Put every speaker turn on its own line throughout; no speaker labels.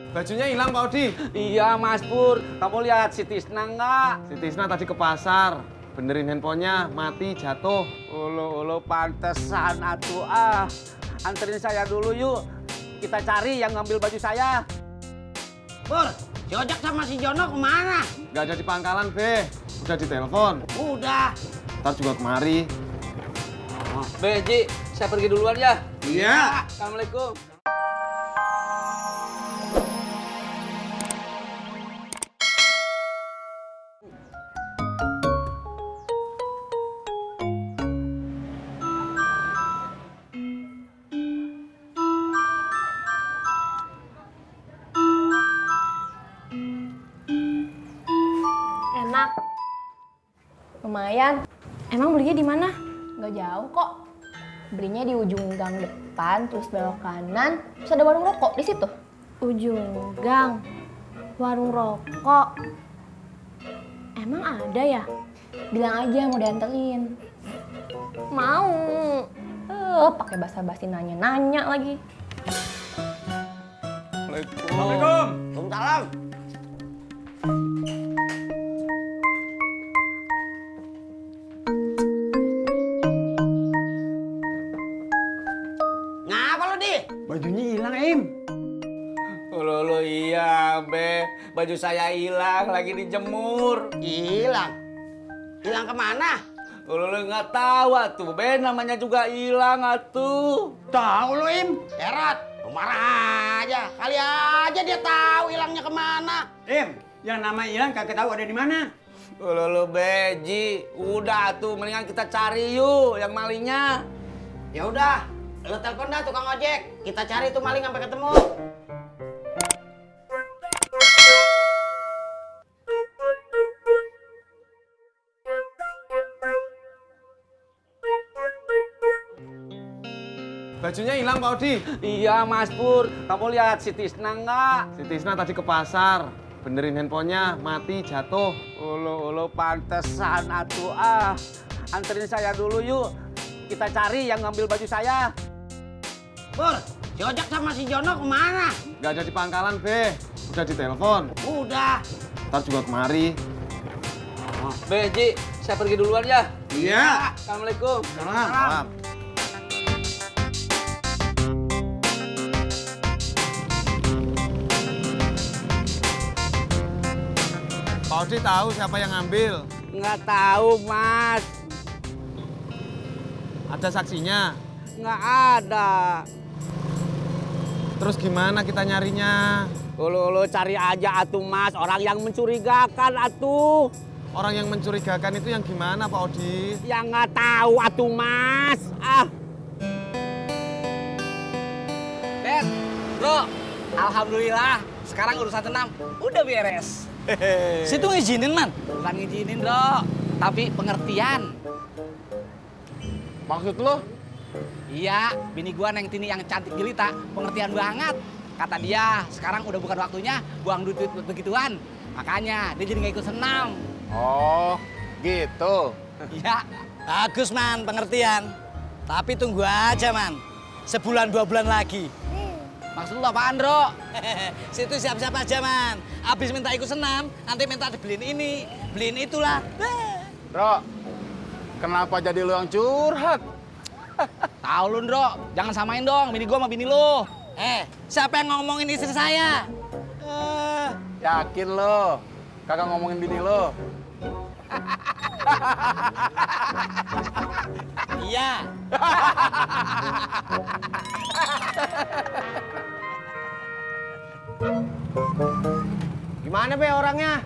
Bajunya hilang Pak Odi.
Iya Mas Pur, kamu lihat si Tisna nggak?
Si Tisna tadi ke pasar, benerin handphonenya, mati jatuh.
Ulu pantesan atuh ah. Anterin saya dulu yuk. Kita cari yang ngambil baju saya.
Pur, si Ojak sama si Jono kemana?
Nggak ada di pangkalan, Be. Udah ditelepon.
Udah.
Ntar juga kemari.
Be, Ji, saya pergi duluan ya.
Iya.
Assalamualaikum.
Enak. Lumayan. Emang belinya di mana? Nggak jauh kok. Belinya di ujung gang depan, terus belok kanan, terus ada warung rokok di situ. Ujung gang, warung rokok. Emang ada ya? Bilang aja mau dianterin. Mau. Pakai basa-basi nanya-nanya lagi.
Assalamualaikum.
Waalaikumsalam. Ngapa lu, Di?
Bajunya hilang, Im.
Ulu iya, Be. Baju saya hilang, lagi dijemur.
Hilang. Hilang kemana?
Ulu nggak tahu atuh, Be. Namanya juga hilang atuh.
Tahu lu, Im. Erat, lu marah aja. Kali aja dia tahu hilangnya kemana.
Im, yang nama hilang kagak tahu ada di mana.
Ulu Beji, udah tuh mendingan kita cari yuk yang malingnya.
Ya udah, lu telepon dah tukang ojek. Kita cari tuh maling sampai ketemu.
Bajunya hilang Pak Odi.
Iya Mas Pur, kamu lihat si Tisna nggak?
Si Tisna tadi ke pasar, benerin handphonenya, mati jatuh.
Ulu pantesan atuh ah. Anterin saya dulu yuk. Kita cari yang ngambil baju saya.
Pur, si Ojak sama si Jono kemana?
Nggak ada di pangkalan, Be. Udah ditelepon.
Udah.
Ntar juga kemari.
Beji, saya pergi duluan ya.
Iya.
Assalamualaikum.
Salam. Pak Odi tahu siapa yang ngambil?
Nggak tahu Mas,
Ada saksinya.
nggak ada.
Terus gimana kita nyarinya?
Ulu cari aja atuh Mas, orang yang mencurigakan atuh.
Orang yang mencurigakan itu yang gimana Pak Odi?
Yang nggak tahu atuh Mas. Ah.
Ben, bro, alhamdulillah sekarang urusan senam udah beres. Situ ngizinin man, bukan ngizinin bro, tapi pengertian.
Maksud lo?
Iya, bini gua Neng Tini yang cantik jelita, pengertian banget. Kata dia, sekarang udah bukan waktunya buang duit begituan. Makanya dia jadi nggak ikut senam.
Oh, gitu.
Iya, bagus man, pengertian. Tapi tunggu aja man, sebulan 2 bulan lagi. Maksud lu apaan, Bro? Situ siap-siap aja, man. Abis minta ikut senam, nanti minta dibeliin ini, beliin itulah.
Bro, kenapa jadi lo yang curhat?
Tahu lu, Bro. Jangan samain dong bini gua sama bini lu. Siapa yang ngomongin istri saya?
Yakin lo? Kakak ngomongin bini lo?
Iya.
Gimana Be orangnya?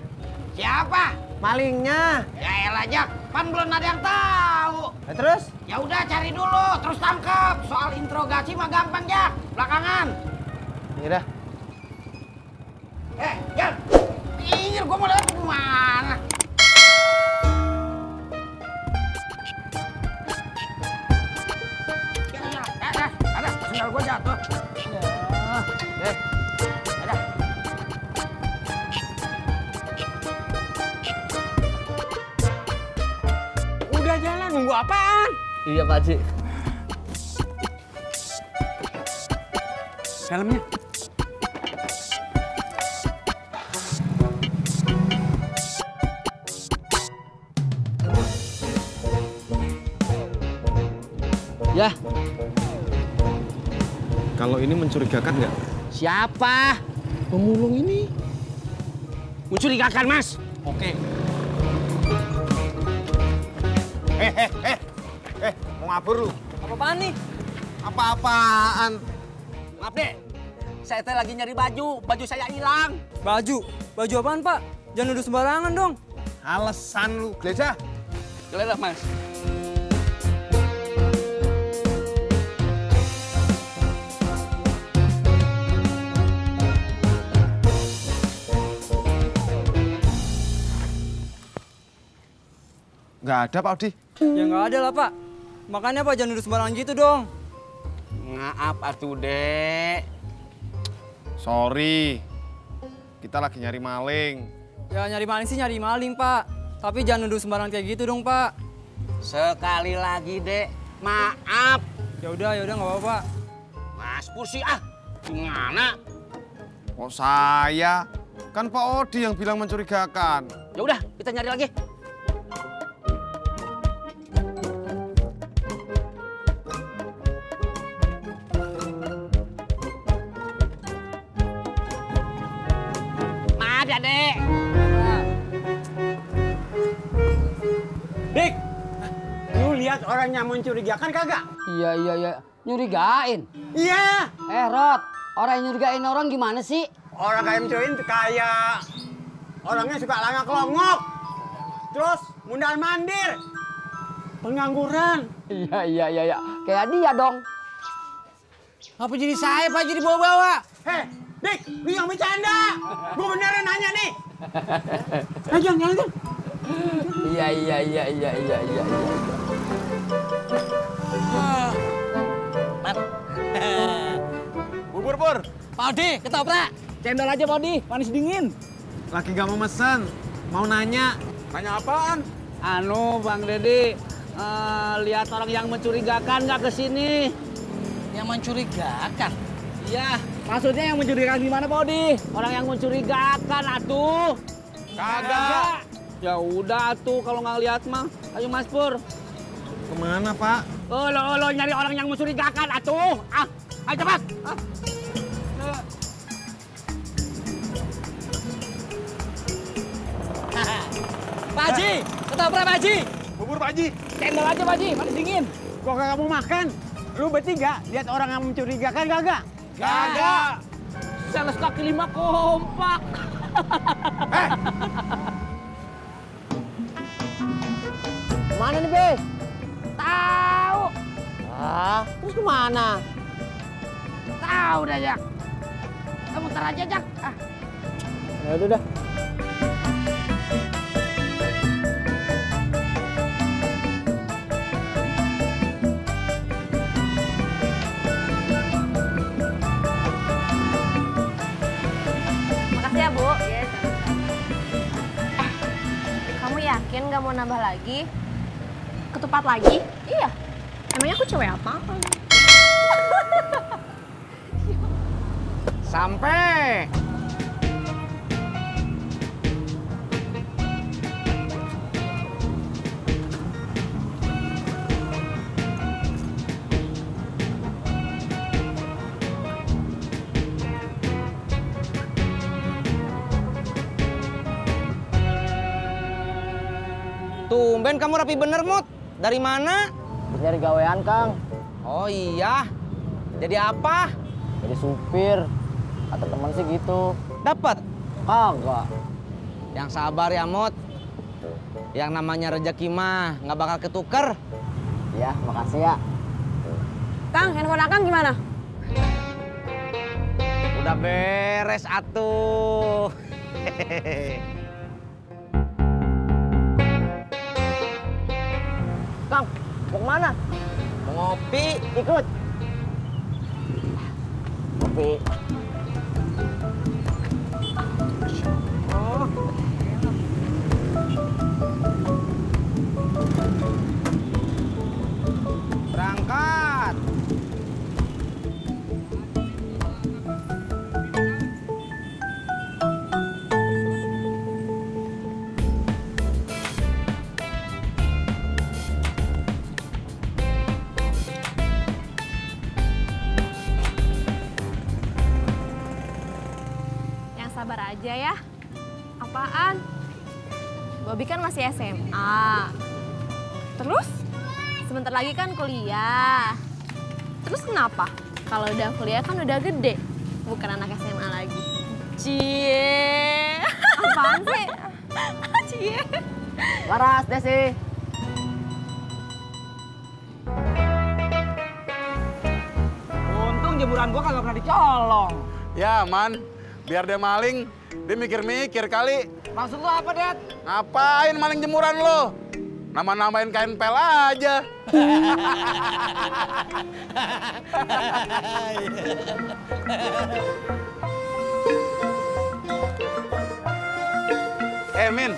Siapa?
Malingnya.
Ya elah Jak, kan belum ada yang tahu.
Terus?
Ya udah cari dulu, terus tangkap. Soal interogasi mah gampang Jak, belakangan.
Iya dah.
Jan, pinggir gua mau lewat kemana? Ada, sendal gua jatuh. Ada.
Udah jalan, nunggu apaan?
Iya Pak Haji.
Helmnya.
Ya.
Kalau ini mencurigakan nggak?
Siapa?
Pemulung ini.
Mencurigakan, Mas.
Oke.
Mau ngabur lu?
Apa-apaan nih?
Apa-apaan?
Maaf, Dek. Saya teh lagi nyari baju. Baju saya hilang.
Baju? Baju apaan, Pak? Jangan nuduh sembarangan dong.
Alasan lu, Gleja.
Geledah, Mas.
Nggak ada, Pak Odi.
Ya nggak ada lah, Pak. Makanya Pak jangan nuduh sembarangan gitu dong.
Maaf atuh, Dek.
Sorry. Kita lagi nyari maling.
Ya nyari maling sih nyari maling, Pak. Tapi jangan nuduh sembarangan kayak gitu dong, Pak.
Sekali lagi, Dek. Maaf.
Ya udah nggak apa-apa.
Mas Pur sih, gimana?
Kok saya? Kan Pak Odi yang bilang mencurigakan.
Ya udah, kita nyari lagi. Maaf ya, Dek.
Dik, lu lihat orang yang mencurigakan kagak?
Iya. Nyurigain.
Iya.
Rod, orang yang nyurigain orang gimana sih?
Orang kayak mencurigain kayak orangnya suka langak-longok. Terus mundar mandir. Pengangguran.
Iya. Kayak dia dong.
Apa jadi saya, Pak, jadi bawa-bawa?
Heh, Dik, lu yang bercanda. Gua beneran nanya nih. Jangan.
Iya.
Bubur, Pur.
Pak Odi, ketoprak. Cendol aja, Pak Odi. Manis dingin.
Lagi nggak mau mesen. Mau nanya.
Nanya apaan? Bang Dedi, lihat orang yang mencurigakan nggak ke sini?
Yang mencurigakan?
Iya, maksudnya yang mencurigakan gimana, Pak Odi? Orang yang mencurigakan, atuh.
Kagak.
Ya udah, atuh kalau nggak lihat mah. Ayo, Mas Pur.
Kemana, Pak?
Lo nyari orang yang mencurigakan, atuh. Ayo cepat.
Pak Haji, ketoprak, Pak Haji.
Bubur, Pak Haji.
Cendol aja, Pak Haji, manis dingin.
Gua kagak mau makan. Lu bertiga lihat orang yang mencurigakan kagak?
Kagak. Sales kaki lima kompak.
Mana nih, Be? Tahu. Terus kemana?
Tahu dah, Jak. Kamu muter aja, Jak.
Ya udah.
Makasih ya, Bu. Kamu yakin nggak mau nambah lagi? Ketupat lagi? Iya. Emangnya aku cewek apa?
Sampai.
Tumben kamu rapi bener, Mut. Dari mana?
Nyari gawean, Kang.
Oh iya. Jadi apa?
Jadi supir. Kata teman sih gitu.
Dapat?
Kagak.
Yang sabar ya, Mut. Yang namanya rezeki mah nggak bakal ketuker.
Ya, makasih ya.
Kang, handphone Akang gimana?
Udah beres atuh.
Kang, mau kemana?
Mau ngopi?
Ikut. Kopi.
Berangkat.
aja ya. Apaan? Bobby kan masih SMA. Terus? Sebentar lagi kan kuliah. Terus kenapa? Kalau udah kuliah kan udah gede. Bukan anak SMA lagi. Cie. Apaan sih? Cie.
Waras deh sih.
Untung jemuran gua kagak pernah dicolong.
Ya, Man. Biar dia maling, dia mikir-mikir kali.
Maksud lu apa, Det?
Ngapain maling jemuran lo? Nama-namain kain pel aja. Min,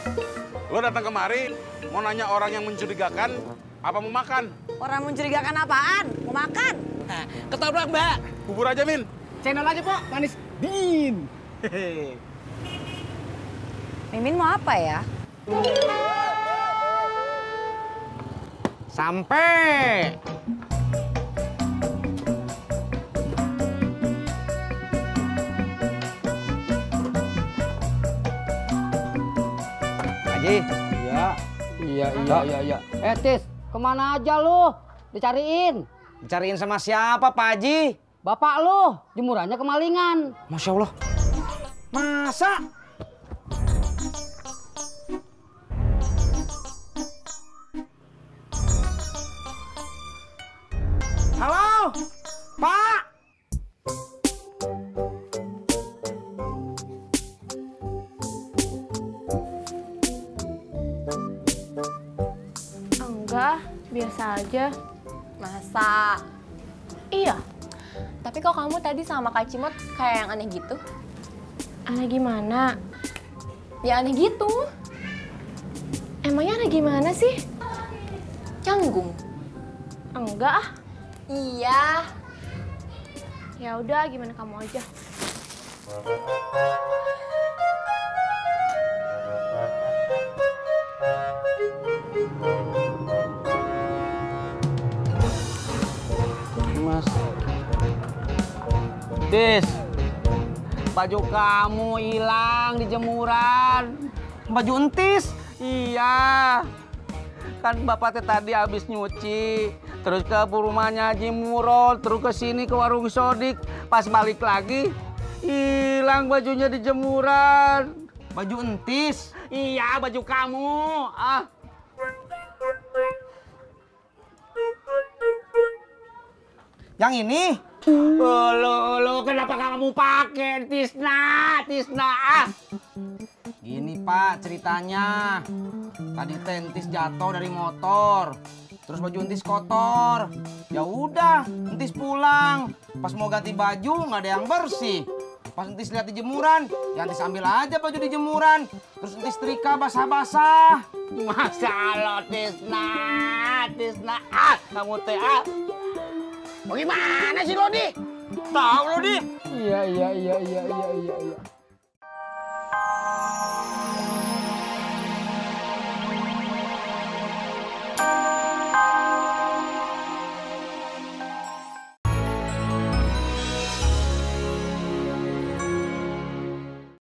lo datang kemari mau nanya orang yang mencurigakan apa mau makan?
Orang mencurigakan apaan? Mau makan?
Ketoprak, Mbak.
Bubur aja, Min.
Channel aja, Pak. Manis dingin.
Mimin mau apa ya?
Sampai. Haji. Iya.
Tis, kemana aja lu? Dicariin.
Dicariin sama siapa, Pak Haji?
Bapak lu, jemurannya kemalingan.
Masya Allah. Masa? Halo, Pak.
Enggak, biasa aja.
Masa?
Iya. Tapi kok kamu tadi sama Kak Cimot kayak yang aneh gitu? Aneh gimana? Ya aneh gitu. Emangnya aneh gimana sih? Canggung? Enggak ah. Iya. Ya udah, gimana kamu aja.
Mas. Tis, baju kamu hilang di jemuran. Baju entis? Iya. Kan bapak tadi habis nyuci, terus ke rumahnya Haji Murod, terus ke sini ke warung Sodik. Pas balik lagi, hilang bajunya di jemuran. Baju entis? Iya, baju kamu. Ah. Yang ini? Lo kenapa kamu pakai Tisna? Ah. Gini Pak ceritanya. Tadi entis jatuh dari motor. Terus baju entis kotor. Ya udah, entis pulang. Pas mau ganti baju nggak ada yang bersih. Pas entis lihat di jemuran, ya entis ambil aja baju di jemuran. Terus entis setrika basah-basah. Masalah Tisna. Ah, kamu teh ah.
Bagaimana sih Lodi?
Tahu Lodi?
Iya.